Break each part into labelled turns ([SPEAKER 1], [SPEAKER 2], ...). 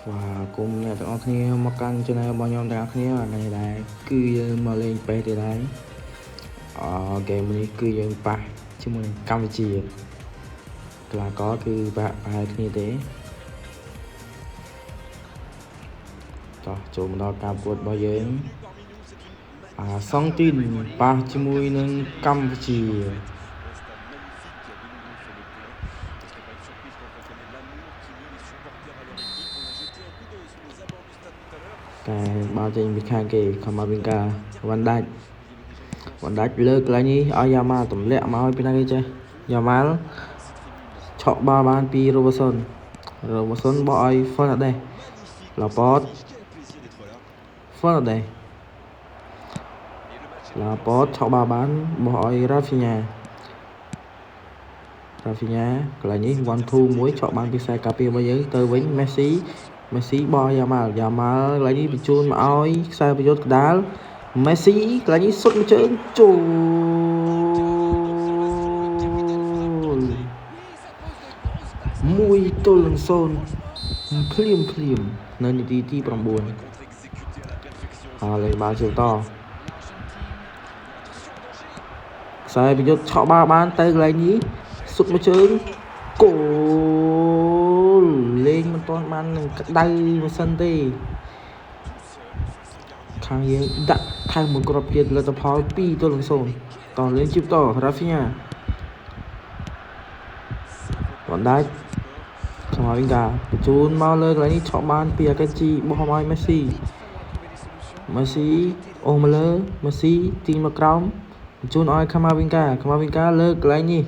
[SPEAKER 1] ស្វាគមន៍អ្នកទាំងអស់គ្នាមកកាន់ channel របស់ខ្ញុំទាំងអស់គ្នាថ្ងៃនេះដែរគឺយើងមកលេងប៉េះទៀតហើយអហ្គេមនេះគឺយើងប៉ះជាមួយនឹងកម្ពុជាកីឡាករគឺបាក់ប្រហែលគ្នាទេតោះចូលមកដល់ការប្រកួតរបស់យើងអាសង់ទីនប៉ះជាមួយនឹងកម្ពុជា តែបាល់ចេញពីខាងគេខំមកវិញការវ៉ាន់ដាច់វ៉ាន់ដាច់លើកន្លែងនេះឲ្យយ៉ាម៉ាល់ទម្លាក់មកឲ្យពីណាគេចេះយ៉ាម៉ាល់ឆក់បាល់បានពីរ៉ូបឺសុនរ៉ូបឺសុនបោះឲ្យហ្វឺណាដេសឡាប៉តហ្វឺណាដេសឡាប៉តឆក់បាល់បានបោះឲ្យរ៉ាហ្វីញ៉ារ៉ាហ្វីញ៉ាកន្លែងនេះ1 2 1ឆក់បានពីខ្សែការពាររបស់យើងទៅវិញមេស៊ីមេស៊ីបោះយ៉ាម៉ាល់យ៉ាម៉ាល់កន្លែងនេះបញ្ជូនមកឲ្យខ្សែប្រយុទ្ធកដាលមេស៊ីកន្លែងនេះសុតមួយជើងចូល1-0ភ្លាមភ្លាមនៅនាទីទី9ហើយលេងបាល់ជាបន្តខ្សែប្រយុទ្ធឆក់បាល់បានទៅកន្លែងនេះសុតមួយជើងគោលលេងមិនទាន់បាននឹងក្តៅម៉ាស៊ីនទេខាងយើងដាក់ថែមមួយគ្រាប់ទៀតលទ្ធផល2-0តលេងជាបន្តរ៉ាហ្វីញ៉ាបណ្ដាច់ខ្មៅវិញកាបញ្ជូនមកលើកន្លែងនេះឆក់បានពីអាកេជីបោះមកឲ្យមេស៊ីមេស៊ីអូសមកលើមេស៊ីទាញមកក្រោមបញ្ជូនឲ្យខាម៉ាវិងកាខាម៉ាវិងកាលើកន្លែងនេះ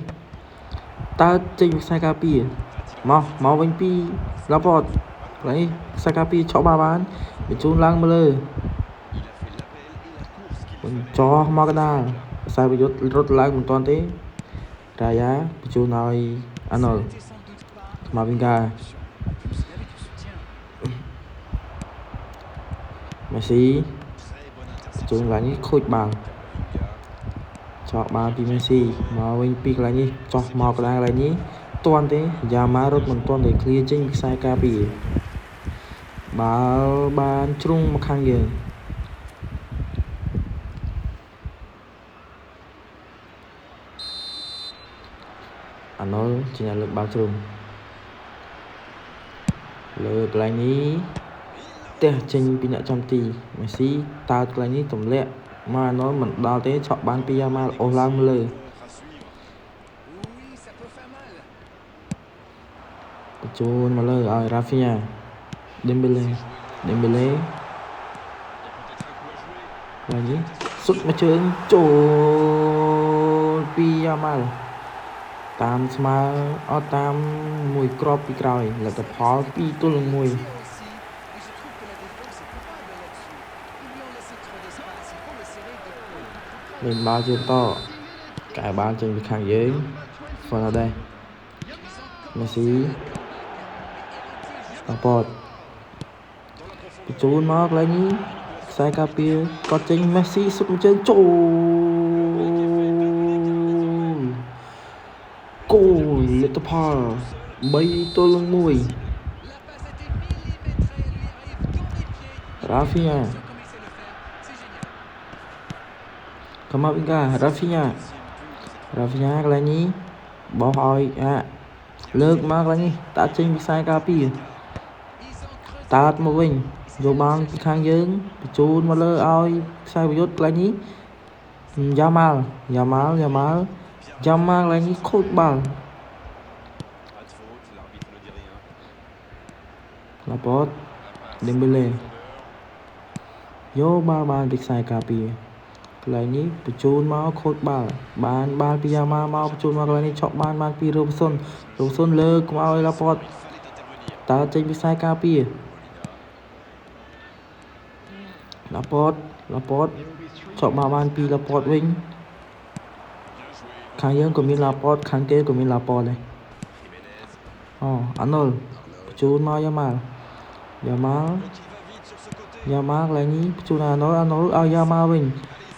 [SPEAKER 1] តើចេញពីខ្សែការពារមកមកវិញពីឡាប៉តកន្លែងនេះខ្សែការពារឆក់បាល់បានបញ្ជូនឡើងមកលើបញ្ចោះមកកណ្ដាលខ្សែប្រយុទ្ធរត់ឡើងមិនទាន់ទេរ៉ាយ៉ាបញ្ជូនឲ្យអាណុលខាម៉ាវិងកាមេស៊ីបញ្ជូនកន្លែងនេះខូចបាល់ចោះបាល់ពីមេស៊ីមកវិញពីកន្លែងនេះចោះមកកន្លែងនេះទាន់ទេយ៉ាម៉ារត់មិនទាន់ទេឃ្លាចេញពីខ្សែការពារបាល់បានជ្រុងមកខាងយើងអាណុលជាអ្នកលើកបាល់ជ្រុងលើកន្លែងនេះផ្ទះចេញពីអ្នកចំទីមេស៊ីតើកន្លែងនេះទម្លាក់មកអាណុលមិនដល់ទេឆក់បានពីយ៉ាម៉ាល់អូសឡើងមកលើបញ្ជូនមកលើឲ្យរ៉ាហ្វីញ៉ាដេមបេឡេដេមបេឡេកន្លែងនេះសុតមួយជើងចូលពីយ៉ាម៉ាល់តាមស្មើអត់តាមមួយគ្រាប់ពីក្រោយលទ្ធផល2-1លេងបាល់ជាបន្តកែបាល់ចេញពីខាងយើងហ្វឺណាដេសមេស៊ីឡាប៉តបញ្ជូនមកកន្លែងនេះខ្សែការពារគាត់ចេញមេស៊ីសុតមួយជើងចូលគោលលទ្ធផល3-1រ៉ាហ្វីញ៉ាខមាវិងការ៉ាហ្វីញ៉ារ៉ាហ្វីញ៉ាកន្លែងនេះបោះឲ្យអាលើកមកកន្លែងនេះតាចេញពីខ្សែការពារតាតមកវិញយកបាល់ពីខាងយើងបញ្ជូនមកលើឲ្យខ្សែប្រយុទ្ធកន្លែងនេះយ៉ាម៉ាល់យ៉ាម៉ាល់យ៉ាម៉ាល់យ៉ាម៉ាល់កន្លែងនេះខូចបាល់ឡាប៉តដេមបេឡេយកបាល់បានពីខ្សែការពារកន្លែងនេះបញ្ជូនមកខូចបាល់បានបាល់ពីយ៉ាម៉ាមកបញ្ជូនមកកន្លែងនេះឆក់បានបានពីរ៉ូបសុនរ៉ូបសុនលើកមកឲ្យឡាប៉តតើចេញពីខ្សែការពារឡាប៉តឡាប៉តឆក់បាល់បានពីឡាប៉តវិញខាងយើងក៏មានឡាប៉តខាងគេក៏មានឡាប៉តដែរអូអាណុលបញ្ជូនមកយ៉ាម៉ាល់យ៉ាម៉ាល់យ៉ាម៉ាល់កន្លែងនេះបញ្ជូនអាណុលអាណុលឲ្យយ៉ាម៉ាល់វិញ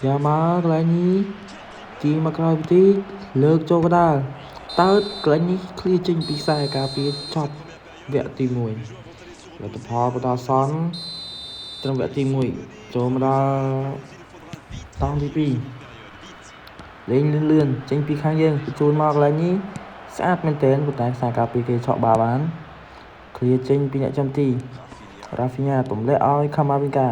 [SPEAKER 1] យ៉ាម៉ាល់កន្លែងនេះទីមកក្រោយបន្តិចលើកចូលកណ្ដាលតើកន្លែងនេះឃ្លាចេញពីខ្សែការពារចប់វគ្គទី1 លទ្ធផលបដាសនត្រឹមវគ្គទី1ចូលមកដល់តង់ទី2លេងលឿនលឿនចេញពីខាងយើងបញ្ជូនមកកន្លែងនេះស្អាតមែនទែនប៉ុន្តែខ្សែការពារគេឆក់បាល់បានឃ្លាចេញពីអ្នកចាំទីរ៉ាហ្វីញ៉ាទម្លាក់ឲ្យខាម៉ាវីកា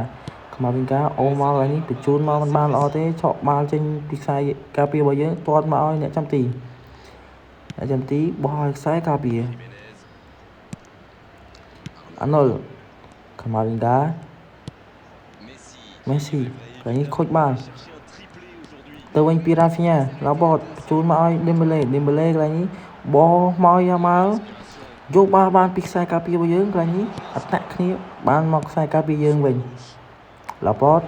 [SPEAKER 1] ខាម៉ាវីកាអូមកកន្លែងនេះបញ្ជូនមកមិនបានល្អទេឆក់បាល់ចេញពីខ្សែការពាររបស់យើងទាត់មកឲ្យអ្នកចាំទីអ្នកចាំទីបោះឲ្យខ្សែការពារអាណុលខាម៉ាវីកាមេស៊ីកន្លែងនេះខូចបាល់ទៅវិញពីរ៉ាហ្វីញ៉ាឡាបតបញ្ជូនមកឲ្យឌេមបេឡេឌេមបេឡេកន្លែងនេះបោះមកយ៉ាម៉ាល់យកបាល់បានពីខ្សែការពាររបស់យើងកន្លែងនេះអត្តៈគ្នាបានមកខ្សែការពារយើងវិញឡាបត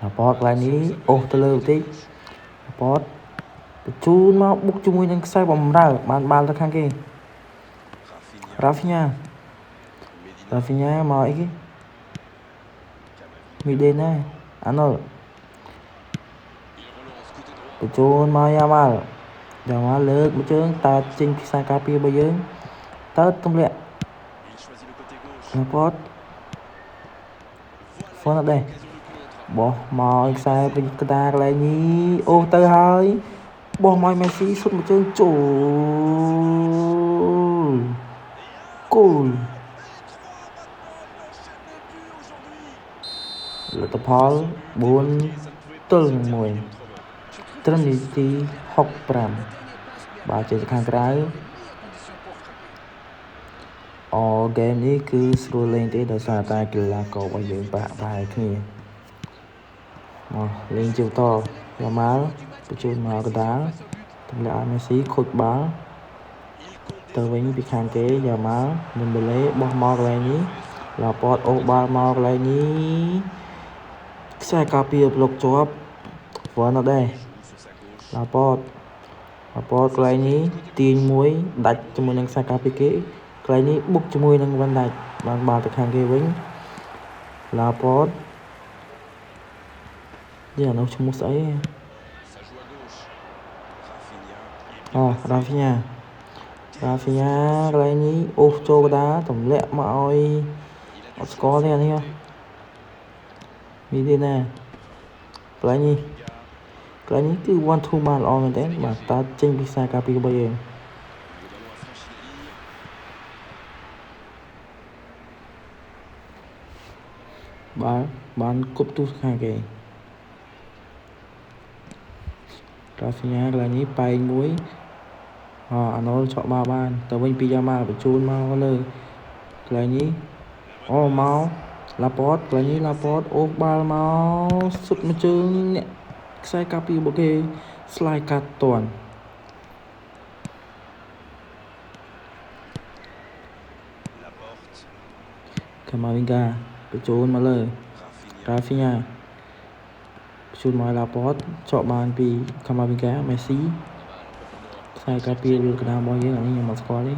[SPEAKER 1] ឡាបតកន្លែងនេះអូសទៅលើបន្តិចឡាបតបញ្ជូនមកបុកជាមួយនឹងខ្សែបំរើបានបាល់ទៅខាងគេរ៉ាហ្វីញ៉ារ៉ាហ្វីញ៉ាមកអីគេមីដេណាអាណុលបញ្ជូនមកយ៉ាម៉ាល់យ៉ាម៉ាល់លើកមួយជើងតើចេញពីខ្សែការពាររបស់យើងតើទម្លាក់ឡាប៉តហ្វូណាដេបោះមកខ្សែប្រយុទ្ធកដាកន្លែងនេះអូសទៅហើយបោះមកមេស៊ីសុទ្ធមួយជើងចូលគោលលទ្ធផល4ទល់នឹង1ត្រឹមនាទី65បាទចេញទៅខាងក្រៅអូហ្គេមនេះគឺស្រួលលេងទេដោយសារតែកីឡាកររបស់យើងបាក់បែកគ្នាមកលេងជាបន្តយ៉ាម៉ាល់បញ្ជូនមកកដាលទម្លាក់ឲ្យមេស៊ីខូចបាល់ទៅវិញពីខាងគេយ៉ាម៉ាល់ឌិមបេឡេបោះមកកន្លែងនេះឡាប៉តអូសបាល់មកកន្លែងនេះខ្សែការពារប្លុកជាប់ហ្វណាដេឡាប៉តឡាប៉តកន្លែងនេះទាញមួយដាច់ជាមួយនឹងខ្សែការពារគេកន្លែងនេះបុកជាមួយនឹងវ៉ាន់ដាច់បានបាល់ទៅខាងគេវិញឡាប៉តយ៉ានោះឈ្មោះស្អីអូរ៉ាហ្វីញ៉ារ៉ាហ្វីញ៉ាកន្លែងនេះអូសចូលកដាទម្លាក់មកឲ្យអត់ស្គាល់ទេអានេះមីទេណាកន្លែងនេះកន្លែងនេះគឺ one two បានល្អមែនទេបាទតើចេញពីខ្សែការពាររបស់យើងបាទបានគប់ទូខាងគេរ៉ាហ្វីញ៉ាកន្លែងនេះប៉ែងមួយអអាណុលឆក់បាល់បានទៅវិញពីយ៉ាម៉ាល់បញ្ជូនមកលើកន្លែងនេះអូមកឡាប៉តកន្លែងនេះឡាប៉តអូសបាល់មកសុទ្ធមួយជើងអ្នកខ្សែការពាររបស់គេស្លាយកាត់តាន់កាម៉ាវីកាបញ្ជូនមកលើរ៉ាហ្វីញ៉ាបញ្ជូនមកឡាប៉តឆក់បានពីកាម៉ាវីកាមេស៊ីខ្សែការពារលើកណ្ដាលរបស់យើងអានេះខ្ញុំអត់ស្គាល់ទេ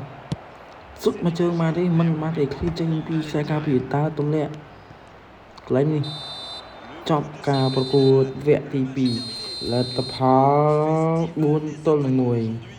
[SPEAKER 1] សុទ្ធមួយជើងមកទេមិនមកទេឃ្លីចេញពីខ្សែការពារតើទម្លាក់កន្លែងនេះចប់ការប្រកួតវគ្គទី2លទ្ធផល4ទល់នឹង1។